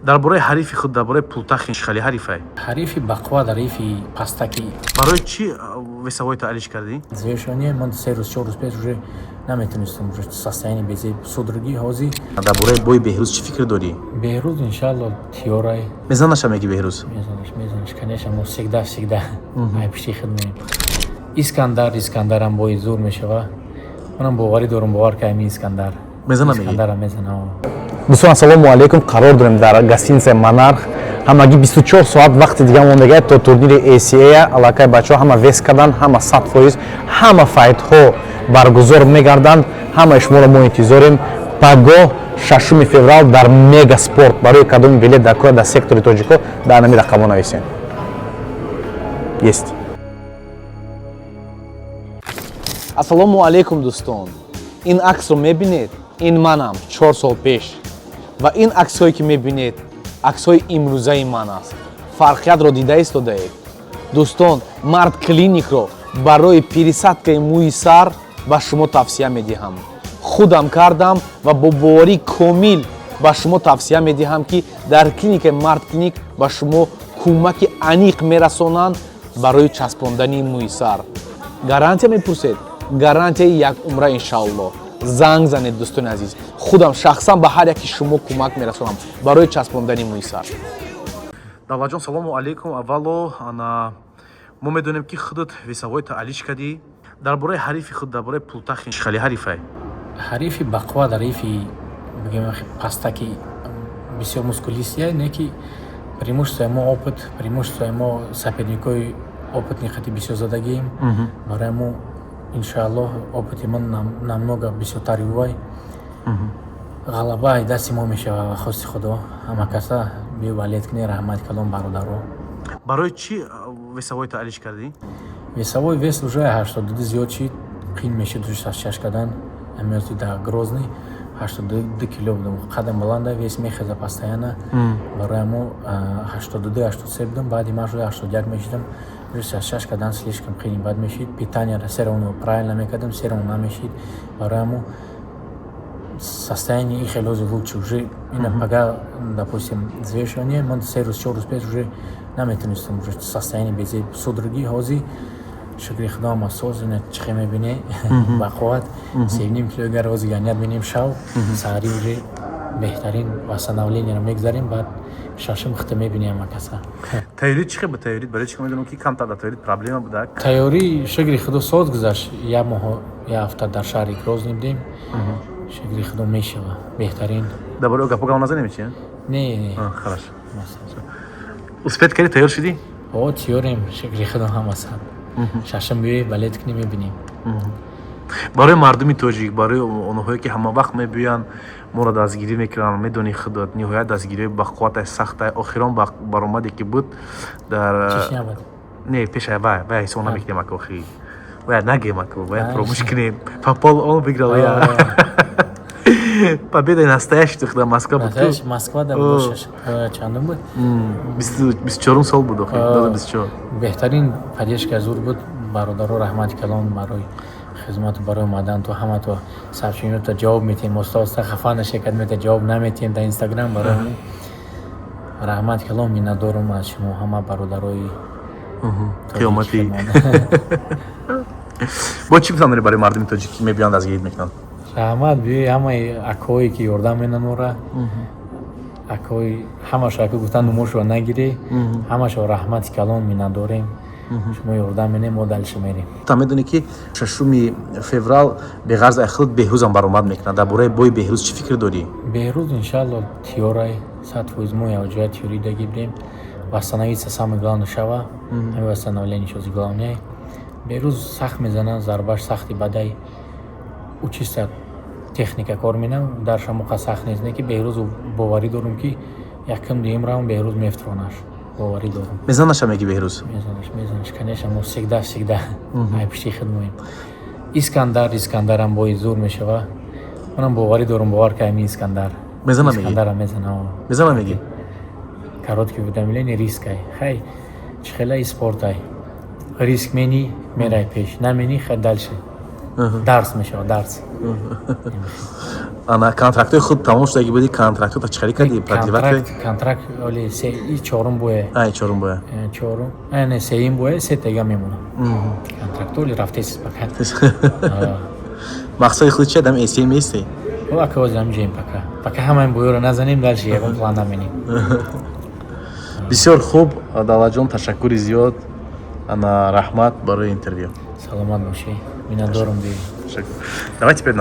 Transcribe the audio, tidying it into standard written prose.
Дар бораи ҳарифи худ, дар бораи Пултахин, хеле ҳарифай? Ҳарифи бақувват, ҳарифи пастаки. Барои чӣ весовой та алиш кардӣ? Взвешивание ман 3 рӯз, 4 рӯз пеш уже наметонистам, уже состояние безе судороги ҳозир. Дар бораи бои Беҳрӯз чӣ фикр дорӣ? Беҳрӯз, иншалло, тиёрай. Мезанаша меги Беҳрӯз? Мезанаш, мезанаш, конечно. Мо всегда, всегда ай пишти худ мерем. Искандар, Искандарам бои зур мешава. Манам боварӣ дорум, бовар ка ами Искандар. Мезана меги? Искандарам мезана. Дӯстон, ассалому алайкум. Қарор дорем дар гостиница Монарх. Ҳамагӣ 24 соат вақти дига мондага то турнири ACA. Аллакай бачаҳо ҳама вес карданд, ҳама 100%, ҳама файтҳо баргузор мегарданд. Ҳамаи шуморо мо интизорем пагоҳ, 6 феврал, дар Мега Спорт. Барои кадоми билет дар кора дар сектори тоҷико дар нами рақамҳо нависем. Есть. Ассалому алайкум, дӯстон. Ин аксро мебинед, ин манам 4 сол пеш, ва ин аксҳое ки мебинед, аксҳои имрӯзаи ман аст. Фарқиятро дида истодаед, дӯстон. Мард Клиникро барои пересадкаи мӯи сар ба шумо тавсия медиҳам. Худам кардам ва бо боварии комил ба шумо тавсия медиҳам, ки дар клиникаи Мард Клиник ба шумо кӯмаки аниқ мерасонанд барои часпондани мӯи сар. Гарантия мепурсед? Гарантияи як умра, иншаалло. Занг занед, дӯстони азиз. Худам шахсан ба ҳар яки шумо кӯмак мерасонам барои часпондани мӯи сар. Давлатҷон, салому алайкум. Аввало, ана мо медонем, ки худат весовой та алиш кардӣ. Дар бораи ҳарифи худ, дар бораи Пултахин, хеле ҳарифай? Ҳарифи бақувват, ҳарифи бигем пастаки, бисёр мускулистия, не ки преимущество мо опыт, преимущество мо соперникои опытный хати бисёр задагием. Барои мо, иншоаллоҳ, опыти ман намного бисёртар бувай, ғалаба дасти мо мешава ва хости Худо. Ҳама каса биё болеть кунӣ. Раҳмат калом, бародаро. Барои чӣ весовой та алиш кардӣ? Весовой вес уже 82 зиёд шид, қин мешид уже 66 кардан. Амёзи да Грозный 82 кило будам, қадам баланда, вес мехеза постоянно. Барои ҳамо 82, 83 будам, баъди ман шуда 81 мешидам. Уже 66 кардан слишком қини бад мешид. Питанияро всё равно правильно мекардам, всё равно намешид. Барои ҳамо состояние и хеле ҳозир лучше уже. Ина пага, допустим, взвешивание ман 3 рӯз, 4 рӯз пеш уже наметонистам, уже состояние безе судороги. Ҳозир, шукри Худо, ама соз. Ина чихе мебине, бақувват, 3,5 кило гар ҳозир ганият менем шав, саҳарӣ уже беҳтарин восстановлениеро мегзарем, баъд шашум хита мебинем ама каса. Тайёрӣ чӣ хел буд, тайёрӣ? Барои чӣ медонам, ки камтар дар тайёрӣ проблема буда. Тайёрӣ, шукри Худо, соз гузашт. Як моҳ, як ҳафта дар шаҳри Грозный будем. Шукри Худо, мешава беҳтарин. Дар бораи гапо гап назанем, чи? Не, не. Хорошо, успеть кардӣ, тайёр шудӣ? О, тиёрем, шукри Худо, ҳама сад. Шашум биёй болеть кунӣ, мебинем. Барои мардуми тоҷик, барои онҳое ки ҳама вақт мебиёянд, моро дастгирӣ мекунанд, медонӣ худат, ниҳоят дастгириҳои бақувватай, сахтай. Охирон баромаде ки буд дар не, пеша вай, вай ҳисоб намекунем ака, охи вая нагем ака, вая фаромӯш кунем. Попал он, выиграл я, победа настоящий тогда Москва буд. Москва да буд, чандум буд? 24-ум сол буд, охи 2024. Беҳтарин поддержка зур буд. Бародаро, раҳмати калон барои хизмату, барои омадан. То ҳама то сообщениёта ҷавоб метиҳем. Оста оста хафа нашекад, мета ҷавоб наметиҳем дар Инстаграм. Барои раҳмат калон, миннатдорум аз шумо, ҳама бародарои. Қиёматӣ. Бо чӣ гуфтан дорӣ барои мардуми тоҷик, ки мебиёнд, дастгирит мекунанд? Раҳмат биёи ҳамаи акҳое ки ёрдам менан ора, акҳои ҳамашо ака гуфтан, нумошро нагирӣ, ҳамашо раҳмати калон, миннатдорем. Шумо ёрдам менем, мо дальше мерем. Та медонӣ, ки 6 феврал беғарз ай худ Беҳрӯзам баромад мекунад. Дар бораи бои Беҳрӯз чӣ фикр дорӣ? Беҳрӯз, иншалло, тиёрай 100%. Мо явҷоя тиёрӣ дагибдем. Восстановиться самое главное шава, ҳами восстановление шози главное. Беҳрӯз сахт мезана, зарбаш сахти бадай, ӯ чиста техника кор менам, дар шамоқа сахт нест. Не ки Беҳрӯз, боварӣ дорум, ки якум, дуюм раунд Беҳрӯз мефтронаш, боварӣ дорум. Мезанаша меги Беҳрӯз? Мезанаш, мезанаш, конечно. Мо всегда, всегда ай пишти худ моем. Искандар, Искандарам бои зур мешава. Манам боварӣ дорум, бовар ка ами Искандар. Мезана меги? Искандарам мезана. Мезана меги? Короткий уведомление, рискай. Хай, чӣ хелаи спортай, риск мени, мерай пеш, намени, хай, дальше дарс мешава, дарс. Ана, контрактҳои худ тамом шудаги буди, контрактҳо чӣ хари кардӣ, продлевать кардӣ? Контракт оли се и чорум бое. Ай, чорум боя. Чорум, не, сеюм бое, се тега мемонам. Контракт оли рафтесис пока. Мақсади худ чи? Дам эси мести? Ака, ози ҳамҷоем пока. Пока ҳамаин боёро назанем, дальше ягон план наменем. Бисёр хуб, Давлатҷон, ташаккури зиёд, ана, раҳмат барои интервю. Саломат бошӣ, миннатдорум би. Давай теперь на